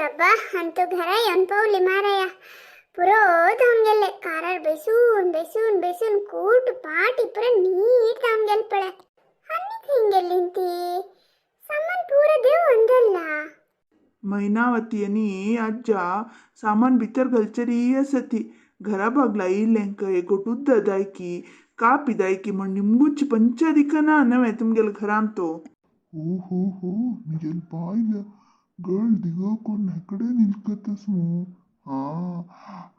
बाबा अंतू घरा येवन पावली माराया. पुरो धांवन गेल्ले कारार बेसून बेसून बेसून कूट पाटी पुरा नीट धांवन गेल पळे. आनी खंय गेल्ली ती? सामान पुरा देव अंदरला. मैनावती आनी अज्जा सामान भितर घालचेरी आसती. घरा बागला इल्लेंक एकोट उद्द दायकी कापी दायकी म्हण निमगुची पंचादिकना नवे तुमगेले घरांत तो. हो हो हो, मिगेल बायल गळ दिगो कोण हेकडे निलकतस मू. हा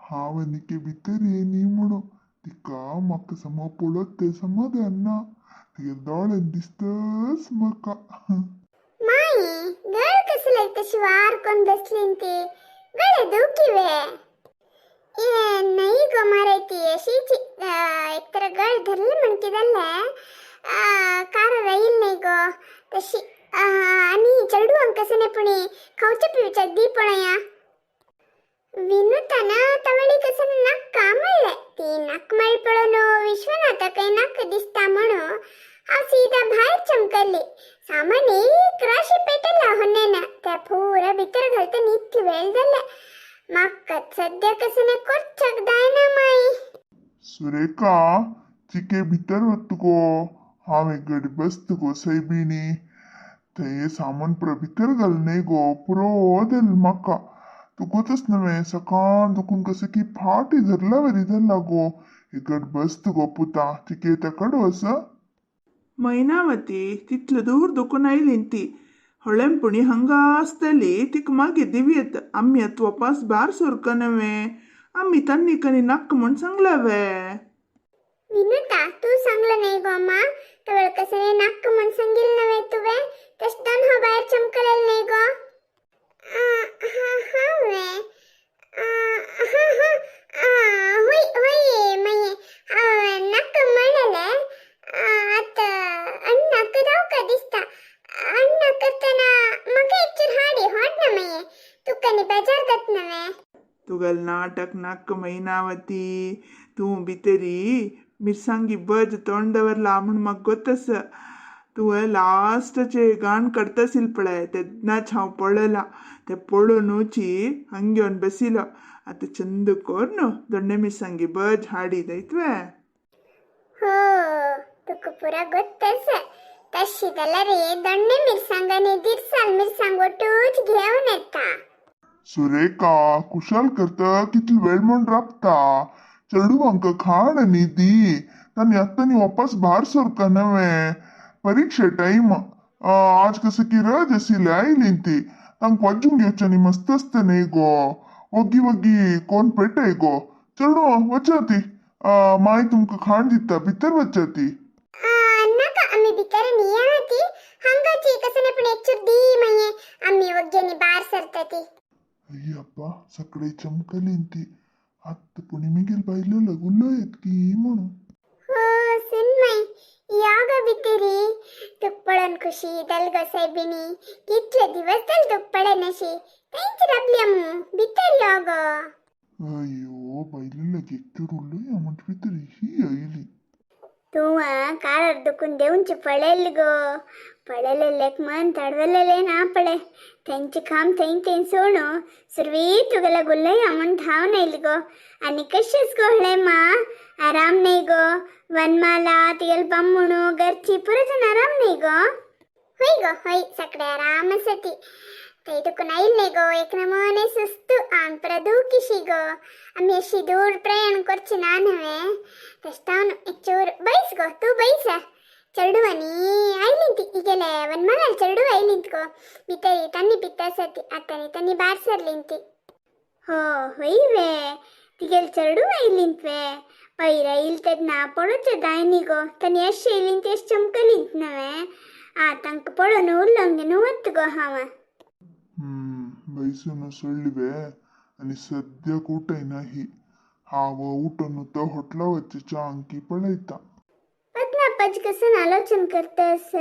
हांव आनीके भितर येनी म्हणो तिका म्हाका समा पळत तें समाधान ना. तिगे दोळ्यान दिसतच म्हाका. माई गळ कसं लायक तशी वार कोण बसली ती? गळे दुखिवे ए नाही गो मारायती अशीची. एकतर गळ धरली म्हणकी जाल्ले कार राहील नाही गो तशी. आणि चेडवांक कसं नाही पुणे खावच्या पिवच्याक दी पळया. विनुताನ तवळी कसं नक्का म्हणले ती नक मळ पळोवन विश्वनाथा काही नक दिसता म्हणून हांव सीधा भायर चमकल्ली. सामान एक राशी पेटला होन्नेन त्या पुरा भितर घालतना इतली वेळ जाल्ले. म्हाका सद्या कसं नाही कोरच्याक जायना माई. सुरेखा, चिके भितर वत गो. हांव एक गडी बसत गो सैबिणी. थंय सामान पुरो भितर घाल गो. पुरो जालें म्हाका. तुकोतच नव्हे सकाळ दुखून कसं की फाटी धरला वरी धरला गो. एक गड बसत गो पुता, चिके तेकड वस. मैनावती तितले दूर दुखून आयली ती होळेंपुणी हंगा आसतली. तिका मागीर दिवयेत. आमी आतां वापास भार सोरका नवे. आमी तन्नी कनी नक्क म्हण सांगलावे. विनुता, तू सांगलं नाही गो अम्मा. तवळ कसं नाही नक्क म्हण सांगितलं नव्हे तुवे? तश दोन हांव भायर चमकलेलं नाही गो. हा हा वे. हा हा, होय होय मये, हांव नक्क म्हणलें. आतां अण्णाक रावका दिसता. अण्णा करतना म्हाका एकचूर हाडी हाड ना मये. तुका न्ही बेजार जात नव्हे? तुगेल नाटक नाक्क मैनावती. तूं भितरी मिरसांगी बज तोंड दवरला म्हूण म्हाका गोतस. तुवें लास्टाचे गाण काडताशील पळय तेन्नाच हांव पळयलां. तें पळोवनूची हांग घेवन बसिलो. आतां चंद कोन्न दोण्णे मिरसांगी बज हाडी दयतवे. हो, तुका पुरा गोत्तस. तशी जाल्यार दोण्णे मिरसांगांनी दिरसाल मिरसांग ಒಟ್ಟೂच घेवन येता. सुरेखा, कुशाल करता कितलो वेळ म्हण राबता? चेडवांक खाण न्ही दी. तांणी आत्तां न्ही वापस भायर सरका नव्हे. परीक्षे टायम आज कसं की रज आशिल्ली आयली ती. तांकां वाजूंक घेवच्यानी मस्त आसता न्ही गो. वग्गी वग्गी कोण पेटय गो. चेडवां वचा ती. माय तुमकां खाण दिता, भितर वचा ती. नाका, आमी भितर न्ही या ती. हांगाची कसं नाही पण एकचूर दी माये. आमी वग्ग्यांनी भायर सरता ती. अय्यप्पा, सगळे चमकली ती. आत्ता पुणी मिगेल बायलो उल्लो येत की म्हणून. हो सुनमय, या गो भितरी. तुक पळोवन खुशी जाल गो सायबिणी. कितले दिवस जाल तुक पळयनाशी. थंयच राबली आमू. भितर यो गो. अय्यो, बायलेक एकचूर उल्लो म्हणजे भितर ही आयली. तूं कारार दुखून देवची पळयली गो. पळयलेलेक मन तडवलेले ना पळय. थंयची काम थंय थंय सोडू सुरवी तुगेल्या गुल्लया म्हूण धांवन आयली गो. आनी कशेंच गो हळे मा? आराम नाही गो? वनमाला, तिगेल बामणू, घरची पुरो जण आराम नाही गो? होय गो होय, सगळे आराम आसा ती. थंय दुखून आयल न्ही गो एक नमूने सुस्तू. आंग पुरो दुखीशी गो. आमी अशी दूर प्रयाण करची ना न्हवे. तशें एक चूर बैस गो तूं, बैस. चेडवांनी आयली ती. इगेले वनमाला चेडू आयलींत गो. भितर तांणी पिता आसा ती. आतां न्ही तांणी भायर सरलीं ती. हो होय वे, तिगेल चेडू आयलींत वे. पयर आयल तेन्ना पळोवचें जाय न्ही गो. तांणी अशें येयलीं ती अशें चमकलींत नवे. आ तांकां पळोवन उरलोंगे न्हू वत गो हांव. बैसून सोडली आनी सद्याक उठयना ही. हांव उठून तो होटला वचचे च्या पळयता. पद्मनाभ कसं आलोचन करतस?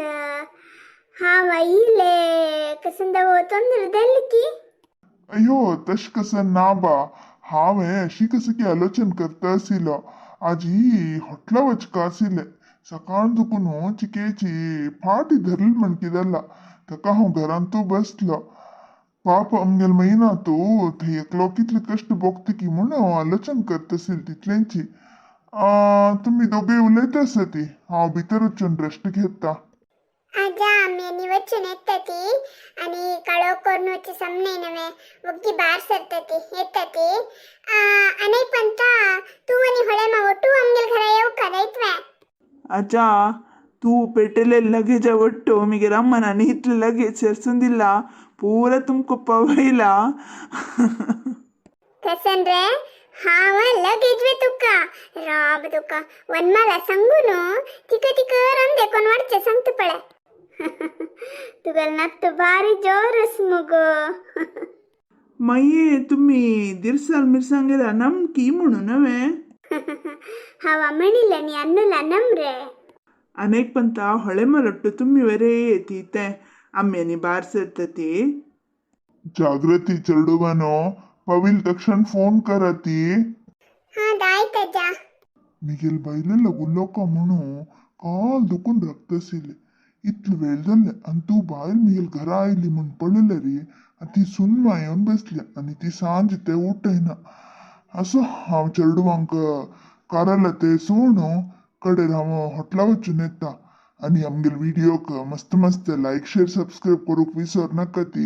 हांव आयिल्ले कसं दावो ತೊಂದರೆ जाली की? अय्यो, तश कसं ना बा. हांवें अशी कसं की आलोचन करता आशिल्लो. आजी होटला वचका आशिल्लें. सकाळ दुखून चिकेची फाटी धरली म्हणकी जाला. ताका हांव घरांतू बसलो. पाप आमगेल मैना तू थंय एकलो कितले कश्ट भोगता की म्हूण हांव आलोचन करतसील तितलेंची. तुमी दोगूय उलयत आसा ती, हांव भितर वचून रेस्ट घेता. आजा आमी आनी वचून येता ती आनी काळोख करून वचचे सामने नवे वग्गी भायर सरता ती येता ती. आनी पंता तूं आनी होळेमा ಒಟ್ಟು आमगेल घरा येवका दायत्वे. ಅಜ್ಜ ತೂ ಪೆಟ್ಟೆಲೆ ಲಗೇಜ ಒಟ್ಟು ಮಿಗೆ ರಮ್ಮನ ಇತ್ಲೆ ಲಗೇಜ್ ಸೇರ್ಸೊಂದಿಲ್ಲ ಪೂರ ತುಮಕು ಪವೈಲ. कसन रे हांव लगेज वे तुका राब तुका वनमाला सांगू न्हू तिका तिका रंदे कोण वाडचे सांगता पळे. तुगेल नात्त भारी जोरस मुगो. ಮಯ್ಯೆ ತುಮ್ಮಿ ದಿರ್ಸಾಲ್ ಮಿರ್ಸಂಗೆಲ ನಮ್ಕಿ म्हणू ನವೆ. हांव म्हणिल्लें न्ही अन्नुला नಮ್ರೆ. ಅನೇಕ ಪಂತ ಹೊಳೆ ಮಲೊಟ್ಟು ತುಮ್ಮಿ ವರೇ ತೀತೆ ಅಮ್ಮೆನಿ ಬಾರ್ ಸೇರ್ತತಿ. ಜಾಗೃತಿ चेडूबानो, पवील तक्षण फोन करा ती. हां दायत अज्जा. मिगेल बायले लगुल्लो म्हणू काल दुखून रक्तसिले इतले वेळ जाल्ले आनी तूं बायल मिगेल घरा आयली म्हूण पळयलें रे आनी ती सुनमा येवन बसली आनी ती सांज ते उठयना. असो हांव चेडवांक काराला ते सोण कडेर हांव हॉटला वचून येता आनी आमगेले व्हिडियोक मस्त मस्त लायक शेअर सबस्क्रायब करूंक विसर नाका ती.